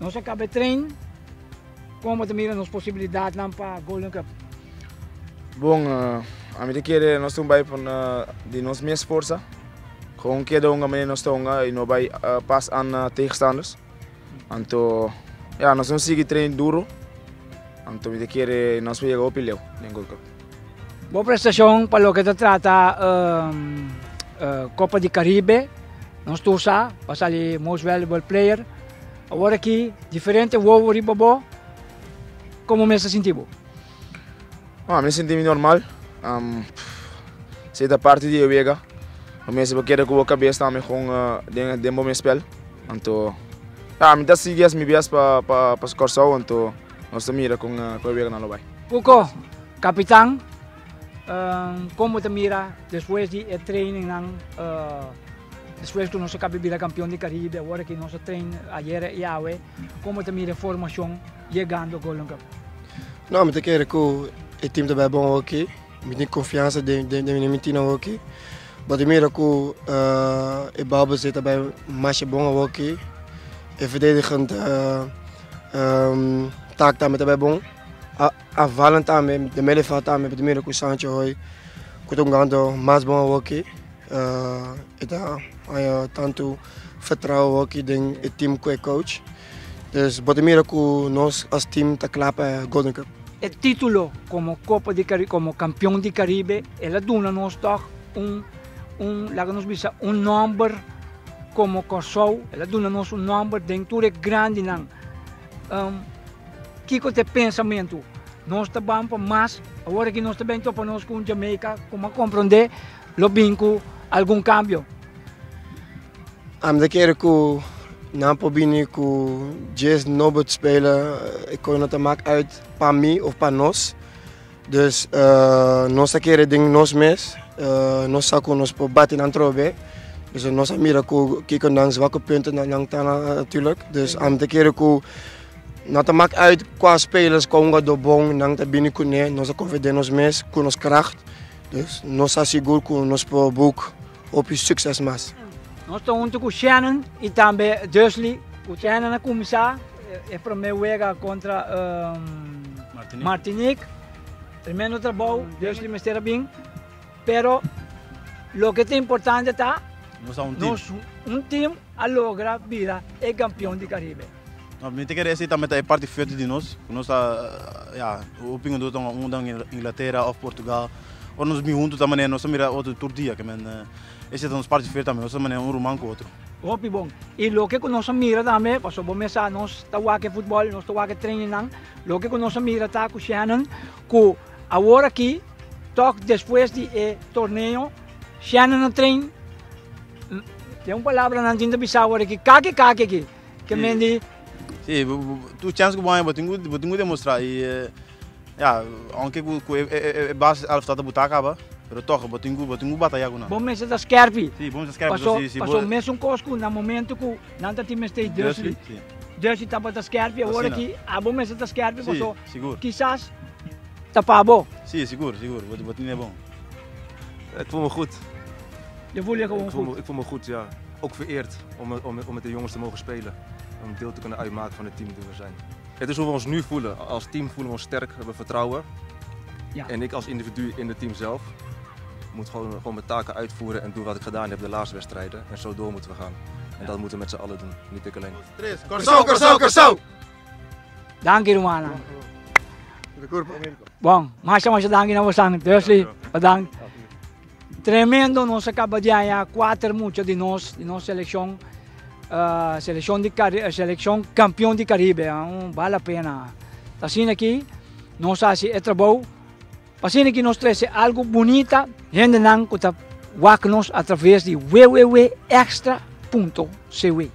Nos a kaba e train, kon bo ta mira nos posibilidatnan pa Golden Cup? Bon, ami ta kere nos tin bai di nos mes forsa. Gewoon keda hunga manera nos ta hunga y no bai pas aan tegenstanders. Anto, ya, nos tin sigui train duro. Anto mi ta kere nos por yega hopi leu den Gold Cup. Bo prestashon pa loke ta trata Copa di Caribe, nos tur sa, bo a sali Most Valuable Player. Awor aki diferente wowo riba bo, komo mes ta sinti bo? Mi sinti mi normal, esei ta parti di e wega. Bo mester por keda ku bo kabes tambe kon den bo mes spel. Anto, ya, mi ta sigui hasi mi bes pa Kòrsou, anto nos ta mira kon e weganan lo bai. Cuco, kapitan, kon bo ta mira despues di e trainingnan, despues ku nos a kaba bira kampion di Karibe, awor aki nos a train ayera i awe, kon bo ta mira e formashon yegando Golden Cup? No, mi ta kere ku e team ta bai bon hoki. Mi tin konfiansa den mi team hoki. Bo ta mira ku e balbezit ta bai masha bon awoki. E verdedigend taak tambe ta bai bon. Aanvallend tambe, de middenveld tambe, bo ta mira ku Sancho Hoy ku ta hungando mas bon awoki. E ta haña tantu vertrouwen awoki den e team ku e coach. Dus bo ta mira ku nos as team ta kla pa e Golden Cup. E titulo komo Kopa di Karibe, komo kampion di Karibe, el a duna nos tòg un, un, laga nos bisa, un nòmber komo Kòrsou, el a duna nos un nòmber den tur e grandinan. Kiko ta e pensamentu? Nos ta ban pa mas, awor aki nos ta bin topa nos ku un Jamaica, komo a komprondé lo bin ku algun kambio. Ami ta kere ku nan por bini ku djes nobo speler e koe no ta mak uit pa mi of pa nos. Dus nos ta kere den nos mes, nos sa ku nos por bati nan trobe. Dus nos a mira ku kiko nan zwakke punten nan ta natuurlijk. Dus ami ta kere ku no ta mak uit kua spelers, kua hungadó bon nan ta bini kuné. Nos ta konfia den nos mes ku nos kracht. Dus nos sa sigur ku nos por boek Hopi succes mas. Nos ta hunto cu Shannon y tambe Dursley. Cu Shannon a cuminsa e prome wega contra Martinique. Tremendo trabou, Dursley mester a bin. Pero loke ta importante ta nos un team a logra bira e campeon di Caribe. Mi ta kere esey tambe ta e parti fuerte di nos, cu nos ta, ya, hopi hungador ta hunga unda Inglatera of Portugal. Ora nos bin hunto ta manera nos ta mira otro tur dia, ke men esey ta nos parti fuerte tambe, nos ta manera un ruman cu otro. Hopi bon. Y loke cu nos a mira tambe, pasobra bo mes sa nos ta wak e futbol, nos ta wak e trainingnan, loke cu nos a mira ta cu Shannon cu awor aki tok despues di e torneo Shannon a train, den un palabra nan tin ta bisa awor aki kaki kaki aki. Ke men di. Sí, tur chèns ku bo haña bo tin ku bo tin ku demostrá i ya, ounke ku ku e basis elf ta butá kaba, pero tòg bo tin ku bo tin ku batayá ku nan. Bo mester ta skèrpi. Sí, bo mester skèrpi. Paso paso mesun kos ku na momento ku nan ta tin mester Dursley. Dursley tabata skèrpi, awor aki abo mester ta skèrpi paso kisas ta pa bo. Sí, sigur, sigur, bo tin e bon. Ik voel me goed. Je voelt je gewoon goed? Ik voel me goed, ja. Ook vereerd om, om, om met de jongens te mogen spelen. Om deel te kunnen uitmaken van het team die we zijn. Het is hoe we ons nu voelen. Als team voelen we ons sterk, we hebben vertrouwen. Ja. En ik als individu in het team zelf moet gewoon, gewoon mijn taken uitvoeren en doen wat ik gedaan heb de laatste wedstrijden. En zo door moeten we gaan. En dat moeten we met z'n allen doen, niet ik alleen. Corso, corso, corso! Danki rumannan. Bon, masha masha danki na bosan. Dursley, bedankt. Tremendo, nos a kaba di haña kuater mucha di nos, di nos selekshon, uh, selekshon di Cari eh, selekshon kampion di Karibe. Uh, bale la pena. Asina aki nos hasi e trabou. Asina aki nos trese algo bunita, hendenan ku ta wak nos a traves di www.extra.cw.